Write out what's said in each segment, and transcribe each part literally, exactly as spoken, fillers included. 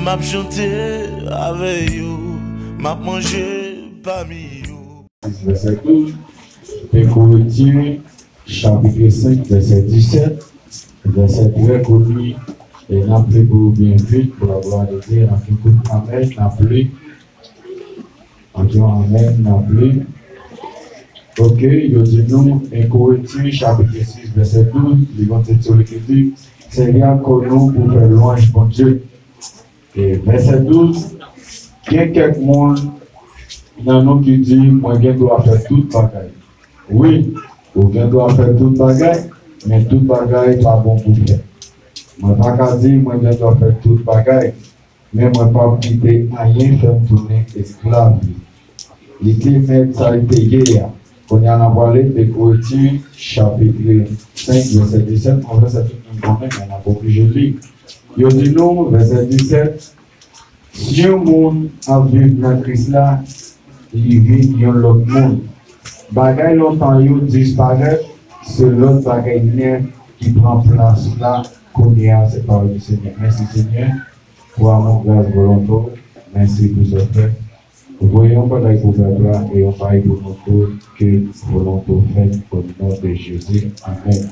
M ap chante avè yo, m ap manje pami yo. Vèsè douz, Korinti, chapit senk, vèsè disèt, vèsè trè koni, e n ap li pou ou byen vit, pou la glwa de Dye, n ap yon kout amèn, n ap li. Anpil amèn, n ap li. Oke, yo di nou, en Korinti, chapit sis, vèsè douz, li gen yon tit sou li ki di, Sèvi ak kò nou pou fè lwanj Bondye. E vèsè douz, gen kèk moun nan nou ki di, mwen gen dwa fè tout bagay. Wi, ou gen dwa fè tout bagay, men tout bagay pa bon pou fè. Mwen pa ka di, mwen gen dwa fè tout bagay, men mwen p ap kite anyen fè m tounen esklav li. Li te mèt sa l te ye a. Kounye a, n a prale de Korinti, chapit senk, vèsè disèt, yon vèsè tout moun konnen, men n ap oblije li. Yo di nou, vèsè disèt, si yon moun ap viv nan Kris la, li vin yon lòt moun. Bagay lontan yo disparèt, se lòt bagay nèf ki pran plas la kounye a, se pawòl di Senyè. Mèsi, Senyè, pou amou, gras, volonte w. Mèsi pou sa w fè. Voye yon bagay pou pèp la e yon bagay pou nou tou, ke volonte w fèt, o non de Jezi. Amèn.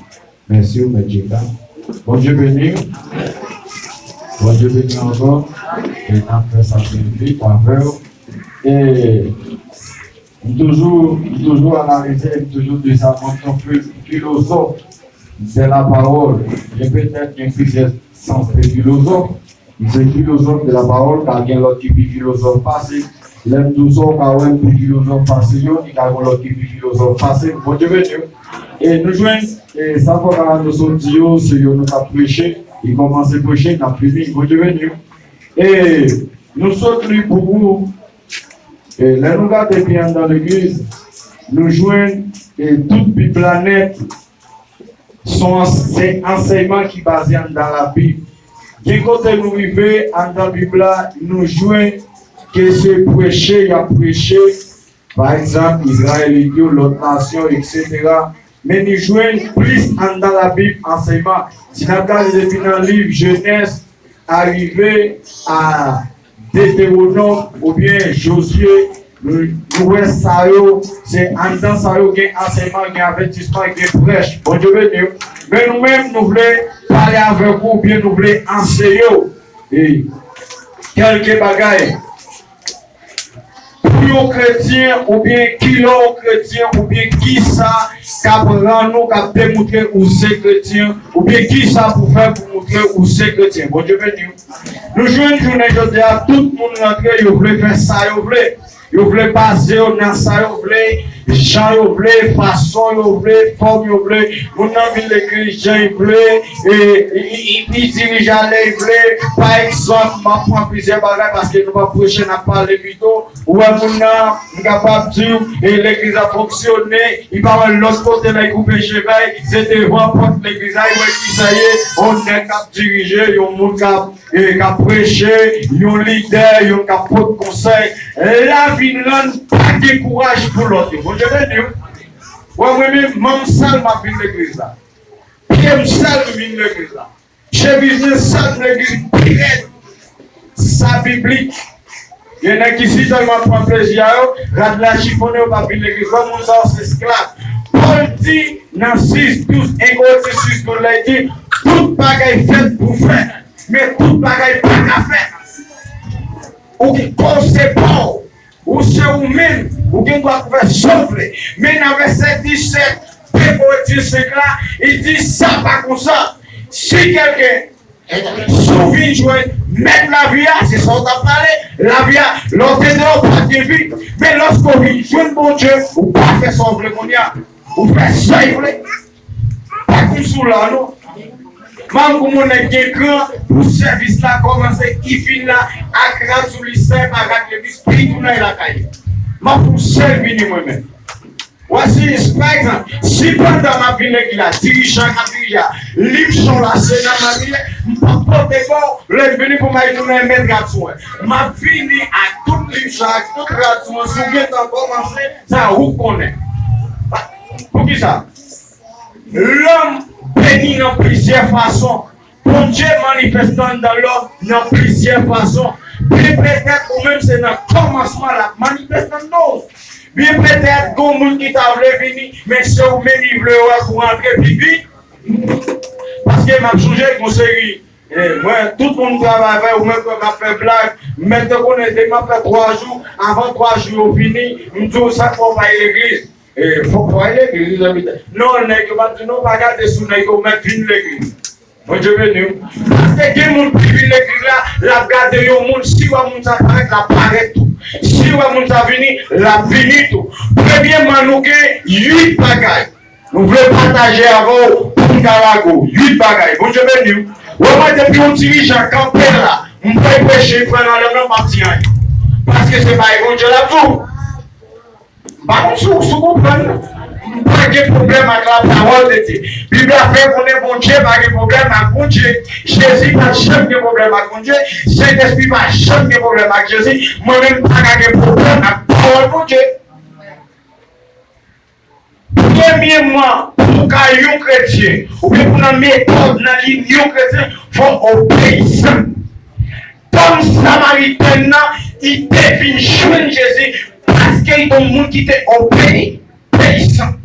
Mèsi w, Mèt Jeka. Bondye beni w. Bondye beni w ankò. E n ap fè sa byen vit avè w. E m toujou, m toujou analize, m toujou di sa, mwen se yon fi-, filozòf de la pawòl. Gen petèt gen plizyè sans de filozòf. M se filozòf de la pawòl, ka gen lòt ki pi filozòf pase. Lè m di w sa, w ka wè m pi filozòf pase yo, li ka gen lòt ki pi filozòf pase m. Bondye beni w. E nou jwenn, e sa fò ka nou sot di yo, se yo nou t ap preche, li kòmanse preche, n ap fini. Bondye beni w. E nou sot li pou ou. E lè nou gade pi anndan legliz, nou jwenn, e tout Bib la nèt, se yon, se ansèyman ki baze anndan Labib. Gen kote nou rive anndan Bib la, nou jwenn ke se preche y ap preche, pa egzanp, Izrayelit yo, lòt nasyon, etsetera. Men nou jwenn plis anndan Labib ansèyman. Si n ap gade depi nan liv Jenèz, a rive a Detewonòm oubyen Jozye, nou, nou wè sa yo, se anndan sa yo gen ansèyman, gen avètisman, gen prèch. Bondye beni w. Men nou menm, nou vle pale avèk ou oubyen nou vle anseye w, e, kèlke bagay. Pou yon kretyen, oubyen kilè yon kretyen, oubyen kisa k ap rann ou, k ap demoutre ou se kretyen, oubyen kisa pou fè pou moutre ou se kretyen. Bondye beni w. Nou jwenn jounen jodi a, tout moun rantre, yo vle fè sa yo vle. Yo vle baze yo nan sa yo vle, jan yo vle, fason yo vle, fòm yo vle. Moun nan vin legliz jan li vle, e, li, li, li dirije a lè li vle. Pa egzanp, m ap pran plizyè bagay paske nou p ap preche, n ap pale pito. Ou wè moun nan, m kapab di w, e legliz la fonksyone, li pa wè lòt kote lè li koupe cheve l, se devan pòt legliz la, li wè kisa ye, yon nèg k ap dirije, yon moun k ap, e, k ap preche, yon lidè, yon k ap pot konsèy. La vin rann pa gen kouraj pou lòt yo. Bondye beni w. Wè mwen menm, manm sal m ap vin legliz la. Pye m sal m vin legliz la. Chemiz mwen sal m legliz pi rèd. Sa biblik. Gen nèg ki si tèlman pran plezi a yo, rad la chifonnen, yo pa vin legliz. Wè moun sa yo se esklav. Pòl di nan sis douz, en Korinti sis douz, lè li di, tout bagay fèt pou fè, men tout bagay pa ka fè. Ou ki kò w se pa w. Ou se ou menm, ou gen dwa pou fè sa w vle. Men nan vèsè disèt, de Korinti senk la, li di sa pa konsa. Si kèlken, si w vin jwenn mèt lavi a, se sa w t ap pale, lavi a, lè w te deyò, pa t gen vi. Men lòske w vin jwenn Bondye, ou pa fè sa w vle kounye a. Ou fè sa w vle. Pa konn sou la, non. Mankou moun nèg gen kran pou sèvis la kòmanse, ki fin la, ak rad sou li, sèl pa rad legliz, pi tou nan lakay li. M ap fè yon sèl vini mwen menm. Wè si, pa egzanp, si pandan m ap vin legliz la, dirijan k ap dirije a, liv chan la, se nan mannyè, m p ap pote ba w, lè m vini pou m al tounen mèt rad sou mwen. M ap vini ak tout liv chan, ak tout rad sou mwen, si w gentan kòmanse, sa ou konnen. Poukisa? Lòm beni nan plizyè fason. Bondye manifeste anndan lòm nan plizyè fason. Byen petèt ou menm se nan kòmansman l ap manifeste anndan w. Byen petèt gon moun ki ta vle vini, men se ou menm li vle wè pou rantre pi vit. Paske m ap sonje gon seri, eh, mwen, tout moun m travay avè yo, ou mèt wè m ap fè blag, m mèt te konnen depi m ap fè twa jou, avan twa jou yo fini, m di w sa k fè w pa al legliz. Eh, fòk, fòk w al legliz, zanmi. Non, nèg yo pa di non, pa gade sou nèg yo, mèt vin legliz. Bondye beni w. Paske gen moun ki vin legliz la, l ap gade yon moun, si w wè moun sa parèt, l ap parèt tou. Si w wè moun sa vini, l ap vini tou. Premyèman, nou gen uit bagay. Nou vle pataje avè w pou n ka lage w. Uit bagay. Bondye beni w. Ou wè mwen depi yon dirijan kanpe la, m pral preche, frè nan lè nan m ap di anyen. Paske se bagay Bondye l ap di w. M pa konn si w, si w konprann. M pa gen pwoblèm ak la pawòl de Dye. Bib la fè konnen Bondye pa gen pwoblèm ak Bondye. Jezi pa t janm gen pwoblèm ak Bondye. Sentespri pa janm gen pwoblèm ak Jezi. Mwen menm m pa ka gen pwoblèm ak pawòl Bondye. Premyèman, pou w ka yon kretyen, oubyen pou nan metòd, nan liy yon kretyen, fò w obeyisan. Fanm samaritèn nan, li te vin jwenn Jezi paske li te yon moun ki te obeyi, obeyisan.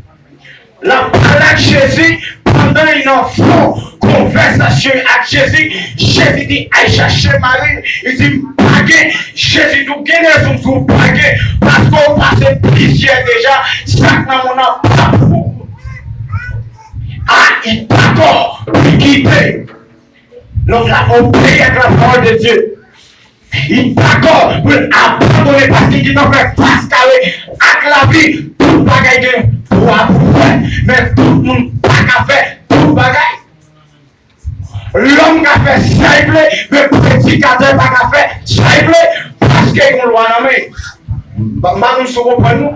L ap pale ak Jezi, pandan li nan fon konvèsasyon ak Jezi, Jezi di, "Al chache mari l." Li di, "M pa gen." Jezi di, "Ou gen rezon di w pa gen, paske w pase plizyè deja, sa k nan mond nan pa pou ou." A, li dakò pou l kite. Lòm la obeyi ak la pawòl de Dye. Li dakò pou l abandone paske li gentan fè fas kare ak lavi. Tout bagay gen dwa pou fè, men tout moun pa ka fè tout bagay. Lòm ka fè sa l vle, men predikatè pa ka fè sa l vle, paske gon lwa nan men l. M pa, m pa konn si w konprann non.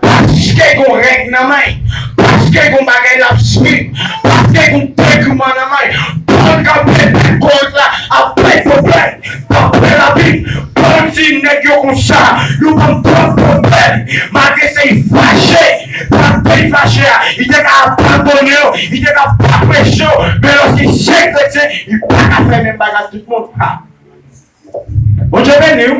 Paske gon règ nan men l, paske gon bagay l ap swiv, paske gon dokiman nan men l, Pòl kanpe tèt korèk la ap plen pwoblèm, kanpe Labib. Pòl di nèg yo konsa, yo ban m twòp pwoblèm, malgre se li fache, pandan li fache a, li te ka abandone yo, li te ka pa preche yo, men lòske se kretyen, li pa ka fè menm bagay tout moun. Ha! Bondye beni w.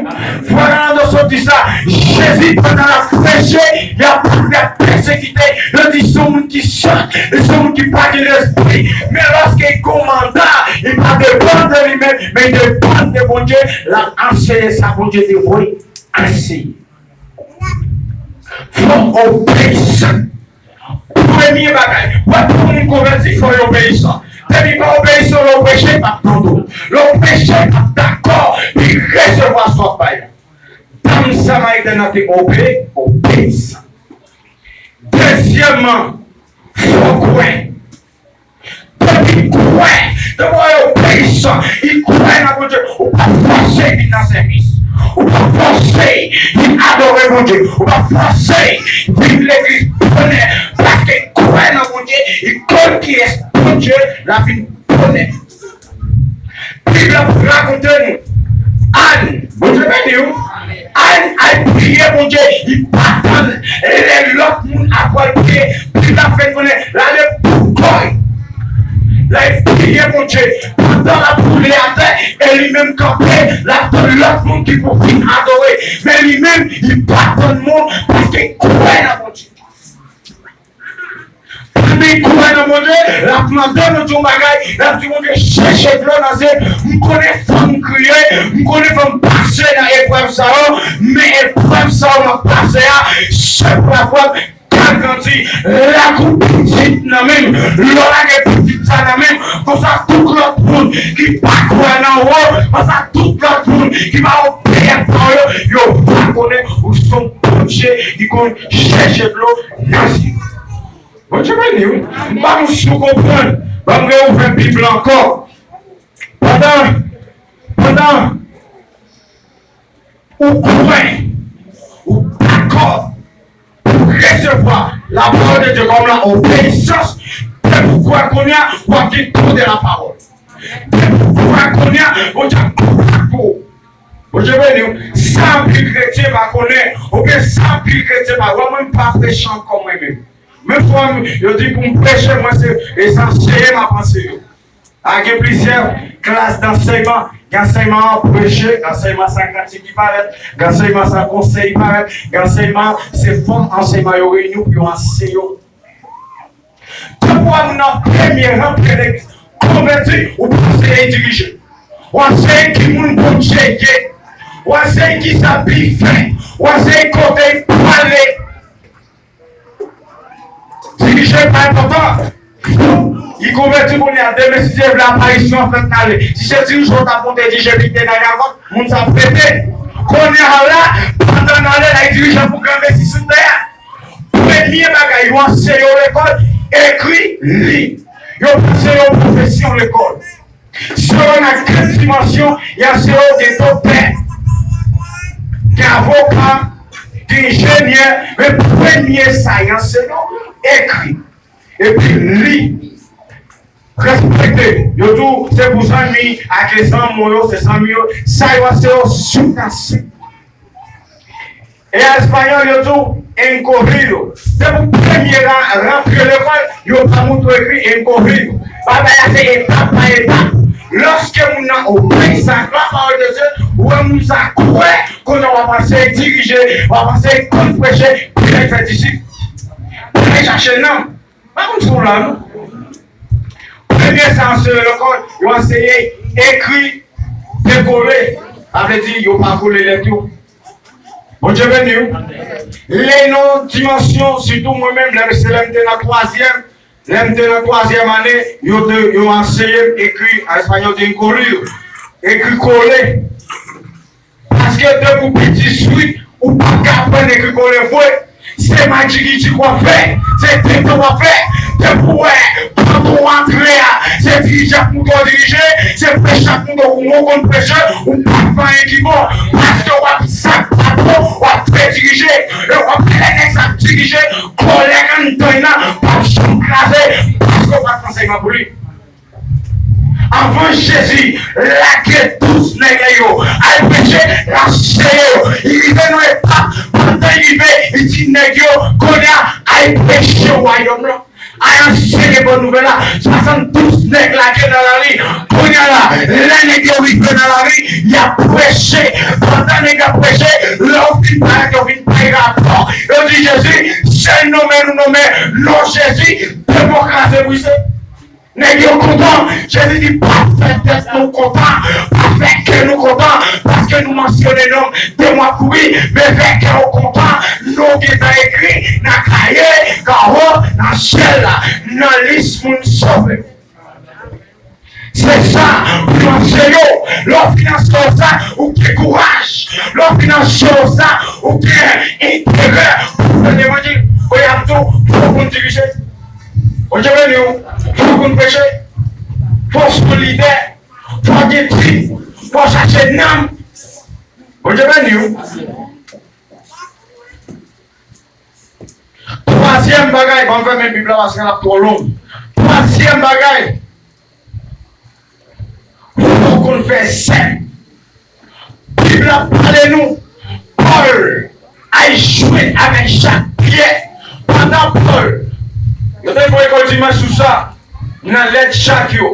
Fwa nan do soti sa, Jezi pandan l ap preche, y ap, y ap pèsekite, yo di se yon moun ki sòt, se yon moun ki pa gen lespri. Men lòske l gon manda, li pa depann de li menm, men li depann de Bondye, l ap anseye sa Bondye te voye anseye. Fò w obeyisan. Premye bagay, wè pou moun konvèti, fò l obeyisan. Depi pa obeyisan, lè w preche, l p ap tande w. Lè w preche, l p ap dakò, li resevwa sa w ap bay la. Dam samaritèn nan te obe, obeyisan. Dezyèmman, fò w kwè. Depi l kwè, depi w obeyisan, li kwè nan Bondye, ou p ap fòse l vin nan sèvis. Ou p ap fòse l vin adore Bondye. Ou p ap fòse l vin legliz bonè. Paske l kwè nan Bondye, li konn kiyès Bondye l ap vin bonè. Bib la rakonte nou, Ann, Bondye beni w. Ann al priye Bondye, li pa tann lè lòt moun ap pral priye. Bib la fè n konnen l ale boukòy. L al priye Bondye pandan l ap woule atè, e li menm kanpe, l ap tann lòt moun ki pou vin adore. Men li menm, li pa tann moun, paske l kwè nan Bondye. Pandan l kwè nan Bondye, l ap mande Bondye yon bagay, l ap di Bondye, chèche dlo nan zye m. M konnen fò m kriye, m konnen fò m pase nan eprèv sa yo, men eprèv sa yo m ap pase a, se pou laprèv ka grandi, lakou pitit nan men m. Lè w lage pitit sa nan men m, konsa tout lòt moun ki pa kwè nan ou, konsa tout lòt moun ki pa obeyi ak pawòl yo, yo va konnen ou se yon Bondye ki konn chèche dlo nan zye. Bondye beni w. M pa konn si w konprann. Ban m reouvè Bib la ankò. Pandan, pandan ou kwè, ou dakò pou resevwa lapawòl de Dye kòm la obeyisans, depi w kwè kounye a, w ap gen don de lapawòl. Depi w kwè kounye a, Bondye ap pran pou ou. Bondye beni w. Sa anpil kretyen pa konnen, oubyen sa anpil kretyen pa wè, mwen m pa preche ankò mwen menm. Men fwa m, yo di pou m preche, mwen se, e se anseye m ap anseye yo. A gen plizyè klas dansèyman. Gen ansèyman preche, gen ansèyman sa kantik ki parèt, gen ansèyman sa konsèy parèt, gen ansèyman se fòm ansèyman yo reyini pou yo anseye w. Tankou w nan premye ran prelek konvèti, ou pa anseye dirije. W anseye ki moun Bondye ye. W anseye ki sa pi fè. W anseye kote l prale. Dirije pa enpòtan. Li konvèti kounye a, demen si Dye vle aparisyon an fèt n ale. Si se dirije w t ap monte dirije pi te nan gagòt, moun sa ap pete. Kounye a la, pandan n ale la, dirije pou granmesi sou tè a. Premye bagay, yo anseye yo lekòl, ekri, li. Yo pa anseye yo pwofesyon lekòl. Selon nan kat dimansyon, y a se yo gen doktè, gen avoka, gen enjenyè, men premye sa y a se yo ekri, epi li, respekte. Yo tou, se pou zanmi, ak zanmi yo, se zanmi yo, sa yo se yo sou kase. E an espanyòl, yo di w encogido. Depi w premye ra, rantre lekòl, yo pa montre w ekri encogido. Bagay la se etap pa etap. Lòske moun nan obeyi sa, la pawòl de Dye, ou wè moun sa kwè, kounye a w ap anseye dirije, w ap anseye konn preche, pi lè fè disip. Pa al chache nanm. Pa konn si w la, non. Premye sa anseye lekòl, yo anseye ekri, dekole. Sa vle di, yo pa kole lèt yo. Bondye beni w. Lè nan dimansyon, sitou mwen menm, lè, se lè m te nan twazyèm, lè m te nan twazyèm ane, yo te, yo anseye m ekri, an espanyòl, te enkolir, ekri kole. Paske depi w pi dizuit, ou p ap ka aprann ekri kole vre. Se madjigidik w ap fè, se tenten w ap fè. Depi w wè, pandan w antre a, se dirije ak moun w dirije, se preche ak moun w konn preche, ou p ap fè anyen ki bon. Paske w ap sa k pa bon, w ap fè dirije. E w ap fè nèg sa ap dirije, kòlèg anndan l la p ap janm kraze, paske w pa t fè ansèyman pou li. Anvan Jezi lage douz nèg yo al preche, l anseye yo. Li rive nan etap, pandan li rive, li di nèg yo, kounye a, al preche wayòm lan. Al anseye bòn nouvèl la. Swasanndouz nèg lage nan lari. Kounye a la, lè nèg yo rive nan lari, y ap preche. Pandan nèg yo ap preche, lè yo fin parèt, yo vin bay rapò. Yo di Jezi, sèl nonmen nou nonmen non Jezi, demon kraze brise. Nèg yo kontan. Jezi di, pa fè tèt nou kontan, pa fè kè nou kontan, paske nou mansyone non m, demon ap kouri, men fè kè w kontan, non w gentan ekri nan kaye, kawo, nan syèl la, nan lis moun sove. Se sa, pou yo anseye w. Lè w fin anseye w sa, ou gen kouraj. Lè w fin anseye w sa, ou gen enterè pou w fè levanjil. Ou ap tou, fò w konn dirije. Bondye beni w. Fò w konn preche. Fò w se yon lidè. Fò w gen tit. Fò w chache nanm. Bondye beni w. Twazyèm bagay, ban m fèmen Bib la paske l ap twò long. Twazyèm bagay, fò w konn fè zèb. Bib la pale nou, Pòl al jwenn avèk Jak, Pyè, pandan Pòl, yo te fè yon lekòl dimanch sou sa, nan lèt Jak yo.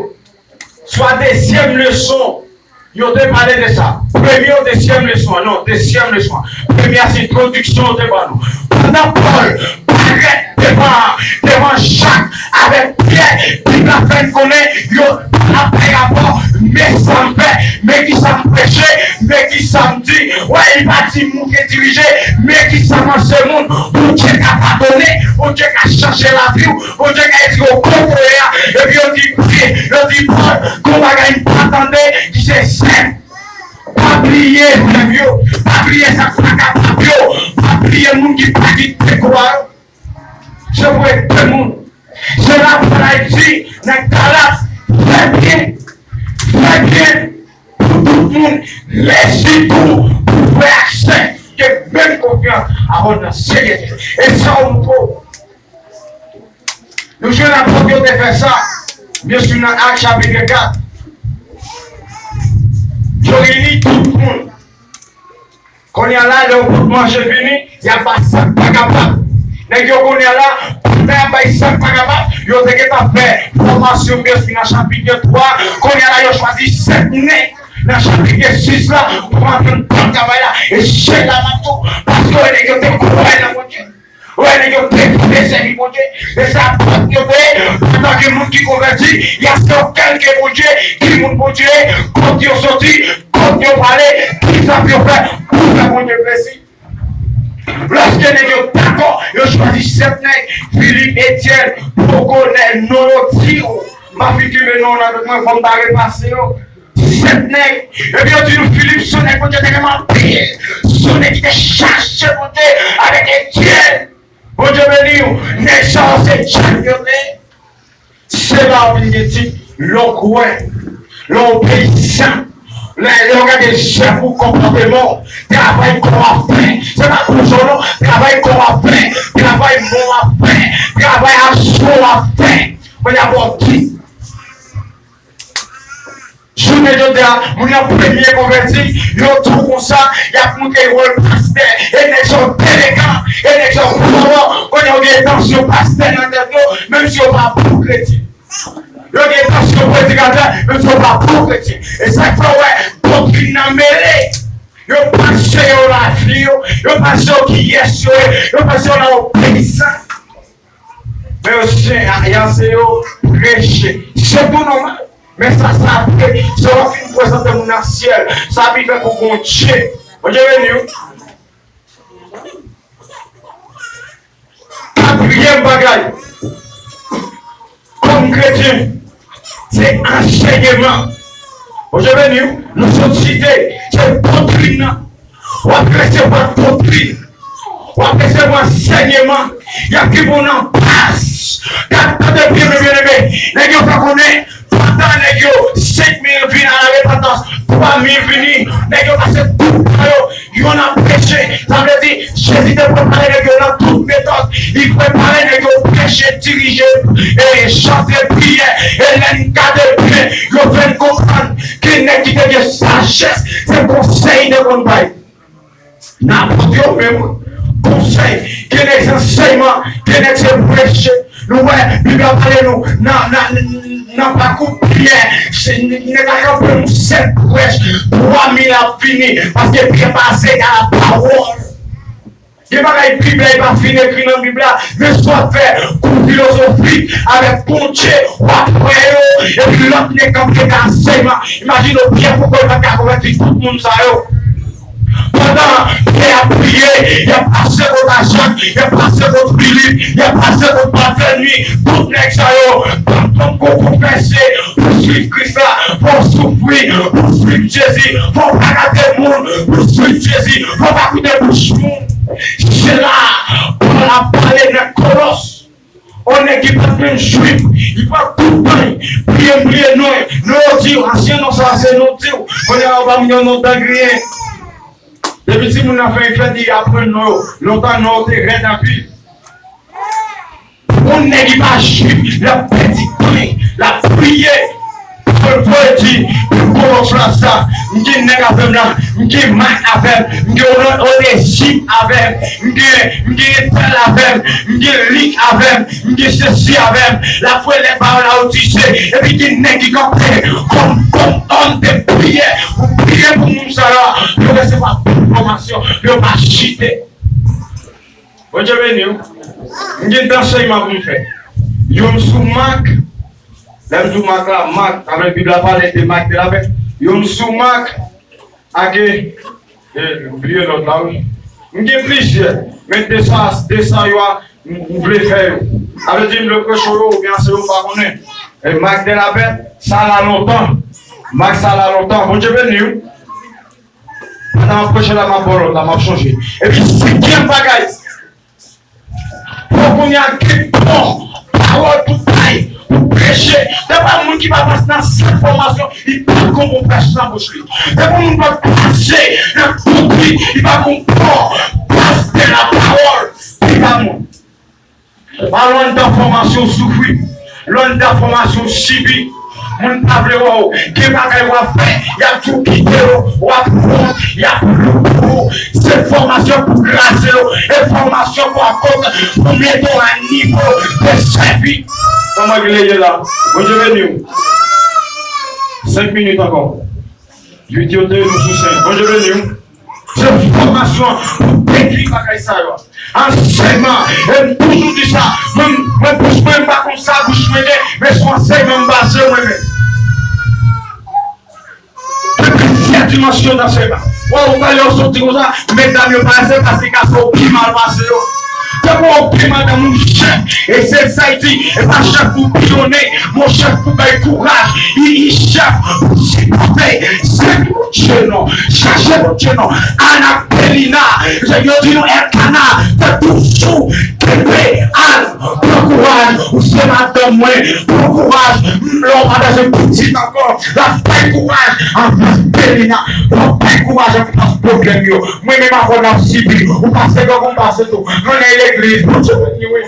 Swa dezyèm leson, yo te pale de sa. Premye ou dezyèm leson an, non, dezyèm leson an. Premye a se entwodiksyon yo te ban nou. Pandan Pòl parèt devan, devan Jak avèk Pyè, Bib la fè n konnen yo ap bay rapò, men sa m fè, men ki sa m preche, men ki sa m di. Wè, li pa di moun ki dirije, men ki sa m anseye moun. Bondye ka padone, Bondye ka chanje lavi w, Bondye ka retire w kote w ye a, epi yo di, yo di Pòl, gon bagay m pa tande, ki se zèb. Pa bliye zèb yo, pa bliye sa k pa kapab yo, pa bliye moun ki pa gen devwa yo. Se pou ede moun. Se la Pòl la di nan Galat, fè byen, fè byen pou tout moun, men sitou pou frè ak sè, ke menm konfyans avè w nan Senyè Jezi. E sa w montre w. Nou jwenn apot yo te fè sa, byen si nan Ak chapit kat. Yo reyini tout moun. Kounye a la, lè yo pot manje vini, y ap ba sa k pa kapab. Nèg yo kounye a la, pot Lè y ap bay sa k pa kapab, yo te gentan fè fòmasyon, m gen sou nan chapit twa. Kounye a la, yo chwazi sèt nèg nan chapit sis la pou aprann pran travay la. E se la m ap di w, paske nèg yo te kwè nan Bondye. Wè, nèg yo te vle sèvi Bondye. E se apot yo te ye, antanke moun ki konvèti, y ap fè w kalke Bondye, ki moun Bondye ye, kot yo soti, kot yo prale, kisa pou yo fè pou fè Bondye plezi. Lòske nèg yo dakò, yo chwazi sèt nèg, Filip, Etyèn, poko nèg non yo di w. M pa fin kenbe non nan tèt mwen, fò m ta repase yo. Sèt nèg. Epi yo di nou Filip se yon nèg Bondye te renmen anpil. Se yon nèg ki te chache Bondye avèk Etyèn. Bondye beni w. Nèg sa yo se djab yo te ye. Se la w vin gen tit, lè w kwè, lè w obeyisan, lè, lè w gade jèf ou, konpòteman w, travay kò w ap fè. Se pa koze w non, travay kò w ap fè, travay men w ap fè, travay aksyon w ap fè. Mwen ap di w. Jounen jodi a, moun nan premye konvèti, yo tou konsa, y ap montre wòl pastè, e nèg sa yo delegan, e nèg sa yo pòwò, kounye a yo gen tansyon pastè nan tèt yo, menm si yo pa bon kretyen. Yo gen tansyon predikatè, menm si yo pa bon kretyen. E sa k fè w wè doktrin nan mele. Yo panse yo lavi yo, yo panse yo kiyès yo ye, yo panse yo nan obeyisan. Men yo se, a, y a se yo preche. Se tou nòmal. Men sa, sa apre, se w ap fin prezante moun nan syèl. Sa pi fè pou Bondye. Bondye beni w. Katriyèm bagay, kòm kretyen, se ansèyman. Bondye beni w. Nou sot site, se doktrin nan. W ap resevwa doktrin. W ap resevwa ansèyman. Y ap gen bon nan baz. Gad, tande byen, men byeneme. Nèg yo fè konnen, pandan nèg yo, senk mil vin a la repantans, twa mil vini, nèg yo pase tout tan yo, yo nan preche. Sa vle di, Jezi te prepare nèg yo nan tout metòd. Li prepare nèg yo preche, dirije, e chante, priye. E lè n gade byen, yo fè n konprann gen nèg ki te gen sajès, se konsèy te konn bay. N ap pote yo menm konsèy, gen nèg se ansèyman, gen nèg se preche. Nou wè, Bib la pale nou nan, nan, nan pakou Pyè, se nèg la kanpe yon sèl prèch, twa mil ap vini, paske Pyè pase a la pawòl. Gen bagay Bib la, li pa fin ekri nan Bib la, men sa w ap fè, kou filozofik avèk Bondye, w ap wè yo, epi lòt nèg k ap rete ansèyman. Imajine w, Pyè poko pa t ka konvèti tout moun sa yo. Pandan Pyè ap priye, y ap pase kot Ajak, y ap pase kot Filip, y ap pase kot Batèmi, tout nèg sa yo, pa t janm gon konfese pou swiv Kris la, fò w soufri pou swiv Jezi, fò w pa rate moun pou swiv Jezi, fò w pa koute bouch moun. Se la, Pòl ap pale nan Kolòs. On nèg ki pa t menm jwif, li pran tout tan li, priye m, priye non, non yo di w, ansyen non sa se non di w, kounye a yo ba m yon non dangriyen. Depi timoun nan fè efè, li aprann non yo, lontan non yo te rèd anpil. On nèg ki pa jwif, l ap pèdi tan li, l ap priye. Pòl voye di, pou gwo fraz sa, m gen nèg avè m la, m gen Mak avè m, m gen One-, Onezim avè m, m gen, m gen entèl avè m, m gen Lik avè m, m gen sesi avè m. L ap voye lèt ba yo la, yo di se, epi gen nèg ki kanpe kòm, kòm òm de priyè, pou priye pou moun sa yo, pou yo resevwa bon fòmasyon, pou yo pa chite. Bondye beni w. M gen de ansèyman pou m fè. Youn sou Mak. Lè m di w Mak la, Mak, avèk Bib la pale de Mak de la pè. Youn sou Mak, ake, e, m bliye lòt la, wi. M gen plizyè, men de sa, de sa yo a, m, m vle fè yo. Sa vle di m vle preche yo, oubyen se yo m pa konnen. E, Mak de la pè, sa la lontan. Mak sa la lontan. Bondye beni w. Pandan m ap preche la, m ap ba w lòt la, m ap chonje. Epi senkyèm bagay, fò kounye a gen bon pawòl pou bay, pou preche. Depi moun ki pa pase nan sant fòmasyon, li pa gon bon prèch nan bouch li. Depi moun pa pase nan doktrin, li pa gon bon pastè lapawòl. Piga moun. Pa lè w anndan fòmasyon w soufri, lè w anndan fòmasyon w sibi, Moun pa vle wè w. Gen bagay w ap fè, y ap di w kite yo, w ap wont, y ap lou pou ou. Se fòmasyon pou kraze yo, e fòmasyon pou ap kont pou mete w a nivo de sèvi. Kòman ki lè ye la? Bondye beni w. Senk minit ankò. Uit yo te, nou sou senk. Bondye beni w. Se fòmasyon pou detwi bagay sa yo. Ansèyman, e m toujou di sa. Mwen, mwen, bouch mwen, m pa konn sa bouch mwen gen, men se yon ansèyman m baze mwen menm. Gen plizyè dimansyon nan ansèyman. Wè, ou pa lè yo soti konsa, medam yo parèse pase gason yo pi mal pase yo. Depi w gen madanm ou chèf, e se sa y di, e pa chèf pou piyonnen, men w chèf pou bay kouraj, e, e chèf pou sipòte. Sèvi Bondye non, chache Bondye non. Anabelina, yo di nou Elkana, te toujou kenbe al, pran kouraj, ou se madanm mwen, pran kouraj, lè w pa bezwen pitit ankò, l ap bay kouraj anfas pèlen nan, l ap bay kouraj anfas pwoblèm yo. Mwen menm avè w n ap sibi, ou pase gang, ou pase tou. Ann al legliz, Bondye beni wi.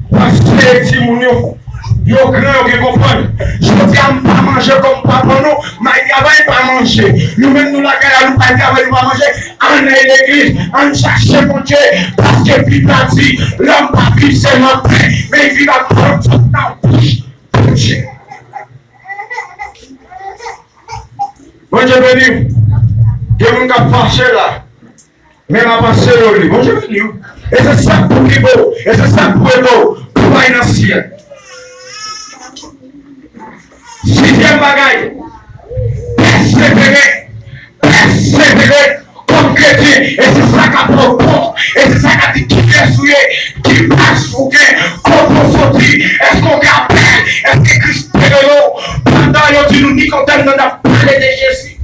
Paske timoun yo, yo gran, yo gen konprann. Jodi a, m pa manje kòm papa nou, m al travay, m pa manje. Nou menm nou lakay la, nou pa al travay, nou pa manje. Ann al legliz, ann chache Bondye, paske Bib la di, lòm pa viv sèlman pen, men viv ak pawòl sot nan bouch Bondye. Bondye beni w. Gen moun k ap fache la, men m ap anseye w li. Bondye beni w. E se sa k pou rive w, e se sa k pou ede w pou w al nan syèl. Sizyèm bagay, pèsevere, pèsevere kòm kretyen, e se sa k ap fè w bon, e se sa k ap di kiyès ou ye, ki plas ou gen, kote w soti, èske w gen apèl, èske Kris te rele w, pandan yo di nou Nikodèm nan ap pale de Jezi.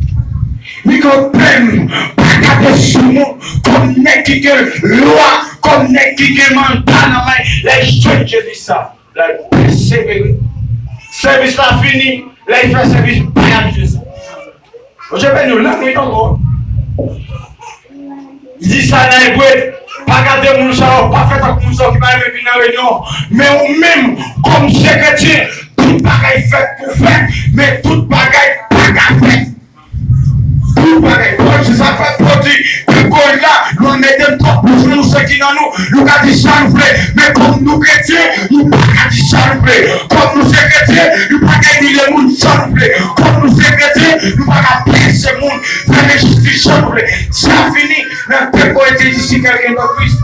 Nikodèm pa gade sou moun kòm nèg ki gen lwa, kòm nèg ki gen manda nan men l, lè l jwenn Jezi sa. Lè l pèsevere. Sèvis la fini, lè l fè sèvis bay ak Jezi. Bondye beni w, lannwit ankò. Li di sa nan Ebre, pa gade moun sa yo, pa fè tankou moun sa yo ki pa renmen vin nan reyinyon. Men ou menm, kòm se kretyen, tout bagay fèt pou fèt, men tout bagay pa ka fèt. Tout bagay. Pòl, se sa k fè Pòl di, ke kòd la, nou mete n twòp plis nan nou, se ki nan nou, nou ka di sa nou vle. Men kòm nou kretyen, nou pa ka di sa nou vle. Kòm nou se kretyen, nou pa ka imilye moun jan nou vle. Kòm nou se kretyen, nou pa ka pèse moun, fè lenjistis jan nou vle. Sa fini nan de Korentyen dis, si kèlken dòt Kris.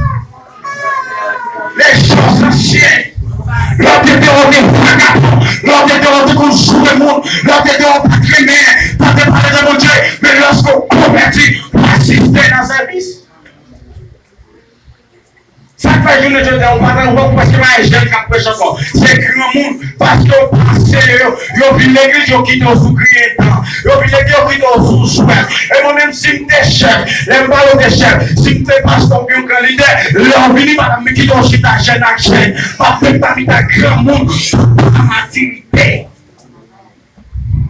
Les choses anciennes. Lè w te deyò w te vagabon, lè w te deyò w te konn joure moun, lè w te deyò w pa t renmen, pa t pale de Bondye, men lòske w konvèti, w asiste nan sèvis. Sa k fè jounen jodi a, ou pa, ou pa, ou prèske pa wè jèn k ap preche ankò. Se granmoun, paske w pa serye, yo vin legliz, yo kite w sou griyen dan. Yo vin legliz, yo kite w sou jwèt. E mwen menm, si m te chèf, lè m pale w de chèf, si m te pastè oubyen yon gran lidè, lè w vini, pa m kite w chita jèn ak jèn. M ap fè pa mitan granmoun, pa matirite.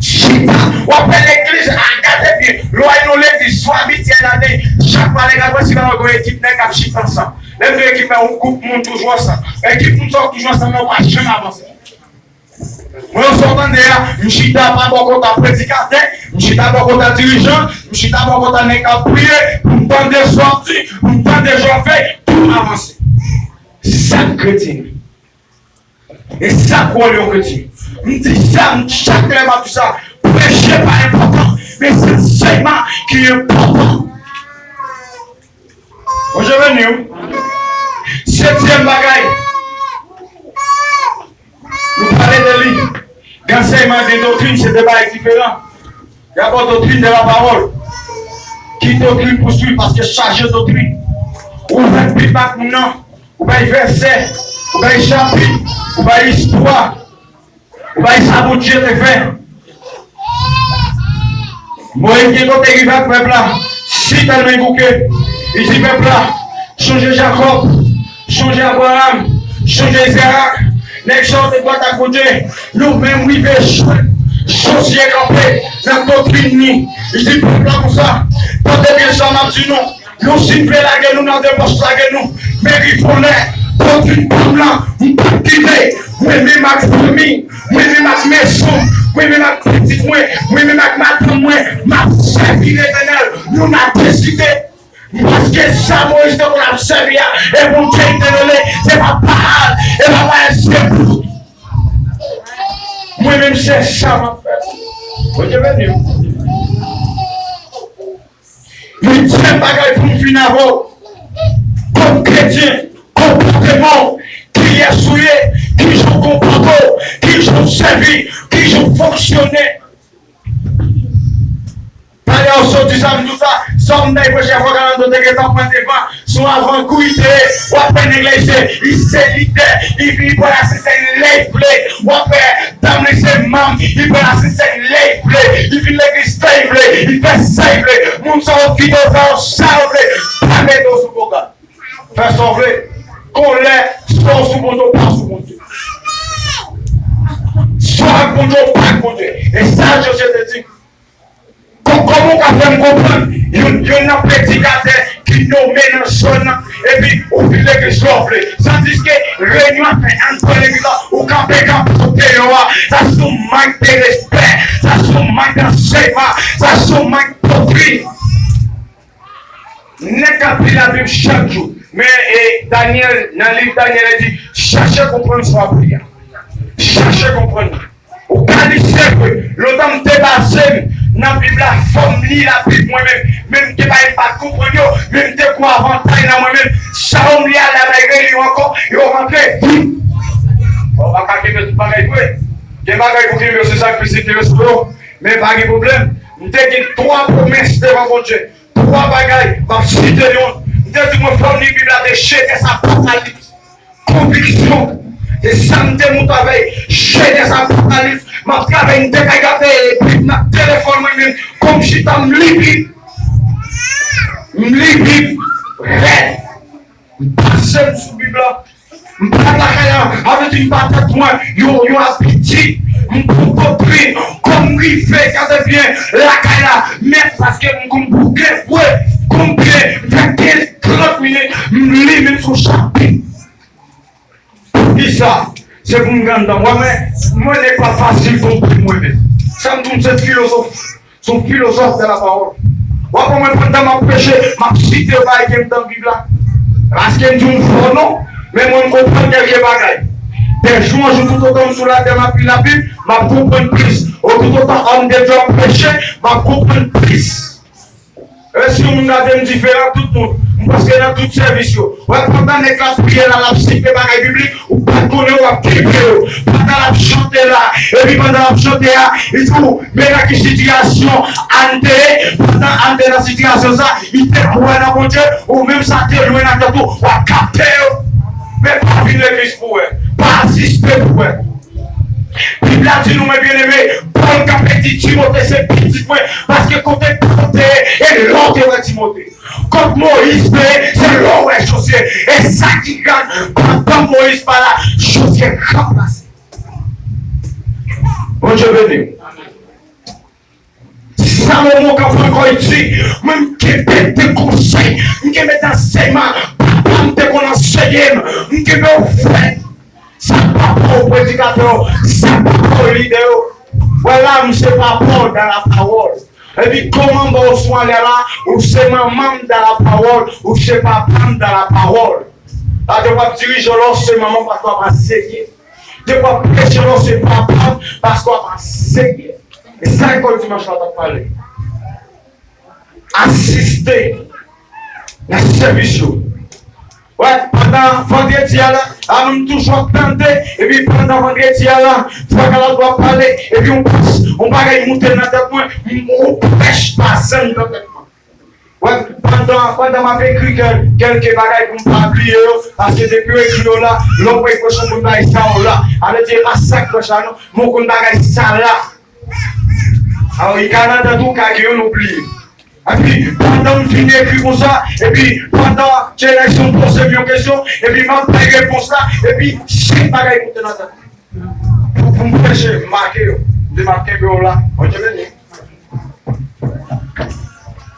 Chita, w ap wè legliz, a, gade byen. Lè w al nan legliz, swa abitye al, chak pale gade si pa wè yon ekip nèg k ap chita ansanm. Lè m di ekip la, yon gwoup moun toujou ansanm. Ekip moun sa yo toujou ansanm, men yo pa janm avanse. Mwen, sa w tande a, m chita pa bò kote predikatè, m chita bò kote dirijan, m chita bò kote nèg k ap priye, pou m tande sa w ap di, pou m tande jan w ap fè, pou m avanse. Se sa k kretyen. E sa k wòl yon kretyen. M di sa, m, chak lè m ap di sa, preche pa enpòtan, men se ansèyman ki enpòtan. Bondye beni w. Setyèm bagay, nou pale de li. Gen ansèyman, gen doktrin, se de bagay diferan. Y ap ba w doktrin de la pawòl. Ki doktrin pou swiv, paske chaje doktrin. Ou fè Bib ak moun nan, ou bay vèsè, ou bay chapit, ou bay istwa. Ou bay sa Bondye te fè. Moyiz gen kote rive ak pèp la, si tèlman bouke, li di pèp la, chonje Jakòb, chonje Abraram, chonje Izarak, nèg sa yo te dwat ak Bondye, nou menm rive jwenn Jozye kanpe nan doktrin li. Li di pèp la konsa, tande byen sa m ap di nou, nou si n vle lage nou nan debòch, lage nou, men rive yon lè, doktrin pa m lan, m p ap kite. Mwen menm ak fanmi, mwen menm ak mezon, mwen menm ak pitit mwen, mwen menm ak madanm mwen, m ap sèvi Letènèl. Nou n a deside. Paske sa Moyiz te konn ap sèvi a, e Bondye te rele, se pa Baal, e pa Baal, se pou. Mwen menm, se sa m ap fè. Bondye beni w. Huityèm bagay pou m fin avè w. Kòm kretyen, konpòteman w, kiyès ou ye, kijan w konpòte w, kijan w sèvi, kijan w fonksyone. Talè w sot di sa, m di w sa, sa w m ta preche fò Kalanto te gentan pran devan, se yon avangou li te ye, w ap wè nèg la, li se, li se lidè, li vin, li pran asistè lè li vle, w ap wè dam li se manm, li pran asistè lè li vle, li vin legliz lè li vle, li fè sa li vle, moun sa yo kite w fè yo sa yo vle, pa mete w sou pwogram. Fè sa w vle. Konlè, swa w sou Bondye, ou pa sou Bondye. Swa ak Bondye, ou pa ak Bondye. E sa Jozye te di. Kò-, kòman w ka fè m konprann youn, youn nan predikatè ki nome nan zòn nan, epi ou vin legliz lè w vle. Tandiske reyinyon ap fèt anndan legliz la, ou kanpe kanpe sou deyò a. Sa se yon mank de respè. Sa se yon mank dansèyman. Sa se yon mank doktrin. Nèg k ap li Labib chak jou. Men, e, Danyèl, nan liv Danyèl, li di, chache konprann sa w ap li a. Chache konprann li. Ou ka li, se vre. Lontan m te baze m nan Bib la, fò m li Labib mwen menm. Men m gen bagay m pa t konprann yo, men m te gon avantay nan mwen menm. Sa yo m li a, lè m al reli yo ankò, yo rantre vit. Bon, ou pa ka kenbe tout bagay vre. Gen bagay pou kenbe, se sa k pi enterese yo. Men pa gen pwoblèm. M te gen twa pwomès devan Bondye. Twa bagay, m ap site youn. M te di mwen fò m li Bib la de Jenès Apokalips. Konviksyon. Se sa m te moute avè l. Jenès Apokalips. M ap travay, m te ka gade Bib nan telefòn mwen menm. Kòm chita m li Bib. M li Bib rèd. M pase m sou Bib la. M pa t lakay la, sa vle di m pa t mwen, yon, yon abitid, m pran doktrin, kòm m rive, gade byen, lakay la, men paske m konn bouke vre, konbyen, m fè kenz, trant minit, m li menm sou chapit. Poukisa? Se pou m gen anndan mwen, men mwen nèg pa fasil konprann mwen menm. Sa m di w, m se filozof. Se yon filozòf de la pawòl. W ap wè mwen pandan m ap preche, m ap site bagay ke m t nan Bib la. Paske m di w m fò non, men mwen m konprann kèlke bagay. De jou an jou, toutotan m sou latè, m ap li Labib, m ap konprann plis. Ou toutotan òm de Dye ap preche, m ap konprann plis. E si yon moun gade m diferan, tout moun, m prèske nan tout sèvis yo. Wè, pandan nèg la ap priye la, l ap site bagay biblik, ou pa t konnen w ap kenbe yo. Pandan l ap chante la, epi pandan l ap chante a, li di w, men nan ki sitiyasyon Ann te ye, pandan Ann te nan sitiyasyon sa, li te kwè nan Bondye, ou menm sa te lwen nan tèt ou, w ap kapte yo. Men pa vin legliz pou wè, pa asiste pou wè. Bib la di nou, men byeneme, Pòl k ap di Timote se pitit mwen, paske kote Pòl te ye, e la w te wè Timote. Kot Moyiz te ye, se la w wè Jozye. E sa ki grave, pandan Moyiz pa la, Jozye ranplase. Bondye beni w. Salomo k ap ankò di, mwen m kenbe de konsèy, m kenbe de ansèyman papa m te konn anseye m, m kenbe yo fèt. Sa papa w predikatè w, sa papa w lidè w. Wè la, m se papa w dans la parole. Epi kòman ba w sou anlè la, ou se manman m dans la parole, ou se papa m dans la parole. Paske w ap dirije w la, ou se manman m paske w ap anseye. Depi w ap preche la, ou se papa m paske w ap anseye. E sa lekòl dimanch la t ap pale. Asiste nan sèvis yo. Wè, pandan vandredi a la, a nou m toujou ap tande, epi pandan vandredi a la, frè Kalanto ap pale, epi yon pas, yon bagay moute nan tèt mwen, m, yon prèch pa zanj nan tèt mwen. Wè, pandan, pandan m ap ekri kèl-, kèlke bagay pou m pa bliye yo, paske depi w ekri yo la, lè w wè ekspresyon moun bay sa yo la, a vle di e pa sa k prèch la non, men w konn bagay sa la. Alò, i ka nan tèt ou, ka gen youn ou bliye. Epi, pandan m fin ekri konsa, epi pandan Tchelèson poze m yon kesyon, epi m ap bay repons la, epi senk bagay moute nan tèt mwen. Pou, pou m preche, m make yo. M di m ap kenbe yo la. Bondye beni.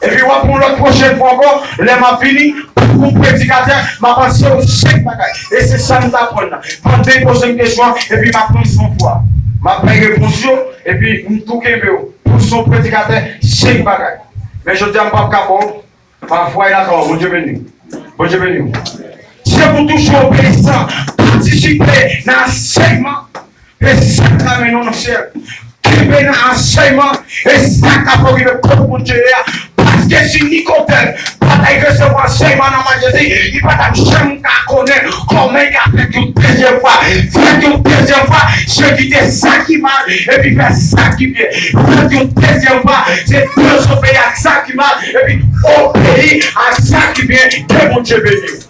Epi w ap yon lòt pwochèn fwa ankò, lè m ap vini, pou predikatè, m ap anseye w senk bagay. E se sa m t aprann nan. Pandan l poze m kesyon an, epi m ap rann san fwa. M ap bay repons yo, epi m tou kenbe w. Pou se yon predikatè, senk bagay. Men jodi a, m p ap ka ba w. Pafwa, e lakay w. Bondye beni w. Bondye beni w. Se pou toujou obeyisan, patisipe nan ansèyman. E sa k ka mennen w nan syèl. Kenbe nan ansèyman. E sa k ap okipe kòb Bondye a. Paske si Nikodèm pa t resevwa ansèyman nan men Jezi, li pa t ap janm ka konnen kòman l ka fèt yon dezyèm fwa. Fèt yon dezyèm fwa, se kite sa ki mal, epi fè sa ki byen. Fèt yon dezyèm fwa, se dezobeyi ak sa ki mal, epi obeyi ak sa ki byen. Ke Bondye beni w.